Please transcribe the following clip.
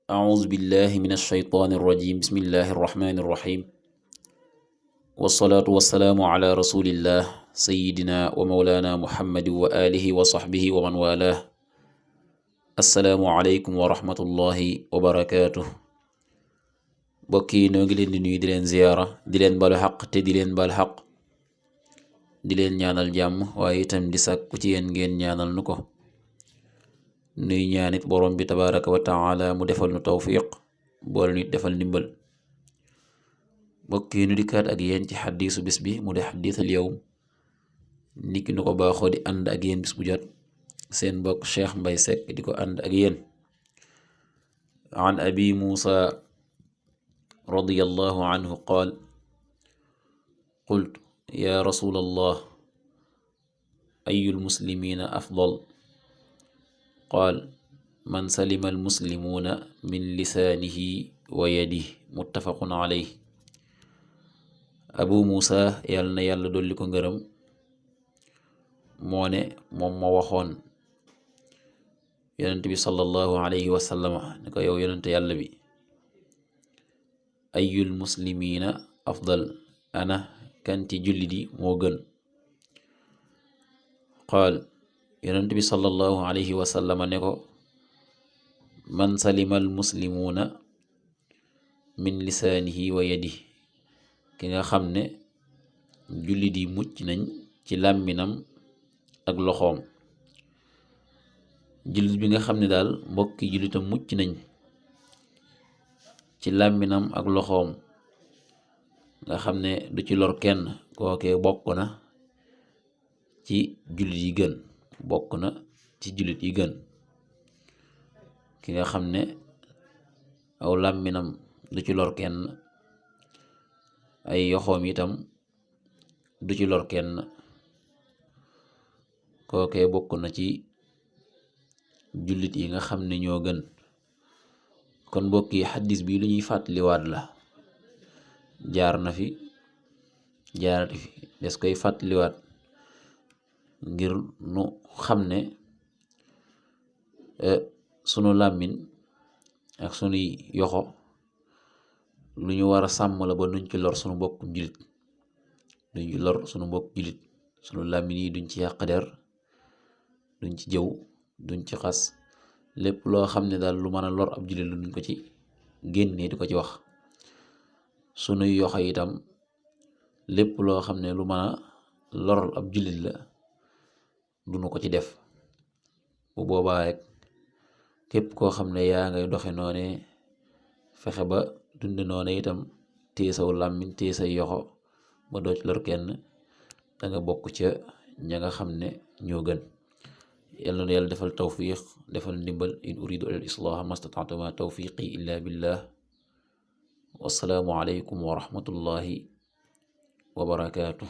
أعوذ بالله من الشيطان الرجيم بسم الله الرحمن الرحيم والصلاة والسلام على رسول الله سيدنا ومولانا محمد وآله وصحبه ومن والاه السلام عليكم ورحمة الله وبركاته bokki noo ngi leen di nuyu di leen ziyaara di leen balu xaq te di leen bal xaq di leen ñaanal jàmm waaye itam di sàkku ci yéen ngeen ñaanal nu ko nuy ñaanit borom bi tabaraka wa taala mu defal nu tawfiq boole nit defal ndimbal bokki nu dikkaat ak yéen ci xaddiisu bis bi mu de xaddiisal yawm niki nu ko baaxoo di ànd ak yéen bis bu jot seen mbokk Cheikh Mbay Seck di ko ànd ak yéen an abi Muusa radiyallahu anhu qaal qultu ya rasulallah ayyul muslimina afdal qaal man salima almuslimuuna min lisaanihi wa yadihi muttafaqun alayhi abu Muusa yàlla na yàlla dolli ko ngërëm moo ne moom ma waxoon yonent bi sallallahu alayhi wa sallama ne ko yow yonent yàlla bi ayul muslimina afdal ana kan ci jullit yi moo gën qaal yonent bi sallallahu alayhi wa sallama ne ko man salimal muslimuuna min lisaanihi wa yadihi ki nga xam ne jullit yi mucc nañ ci làmminam ak loxoom jullit bi nga xam ne daal mbokki jullitam mucc nañ ci làmminam ak loxoom nga xam ne du ci lor kenn kookee bokk na ci jullit yi gën bokk na ci jullit yi gën ki nga xam ne aw làmminam du ci lor kenn ay yoxoom itam du ci lor kenn kookee bokk na ci jullit yi nga xam ne ñoo gën kon mbokk yi xaddis bi lu ñuy fàttaliwaat la jaar na fi jaarati fi des koy fàttaliwaat ngir nu xam ne sunu làmmiñ ak sunuy yoxo lu ñu war a sàmm la ba duñ ci lor sunu mbokk jullit duñ ci lor sunu mbokk jullit sunu làmmiñ yi duñ ci yàq der duñ ci jëw duñ ci xas lépp loo xam ne daal lu mën a lor ab jullit lu duñ ko ci génnee di ko ci wax sunuy yoxo itam lépp loo xam ne lu mën a lor ab jullit la duñu ko ci def bu boobaa rek képp koo xam ne yaa ngay doxe noone fexe ba dunde noone itam téye saw làmmiñ téye say yoxo ba doo ci lor kenn danga bokk ca ña nga xam ne ñoo gën yàlla na yàlla defal tawfiq defal ndimbal in uridu al islaha mastata'tu ma tawfiqi illa billah wassalaamu alaykum wa rahmatullahi wa barakatuh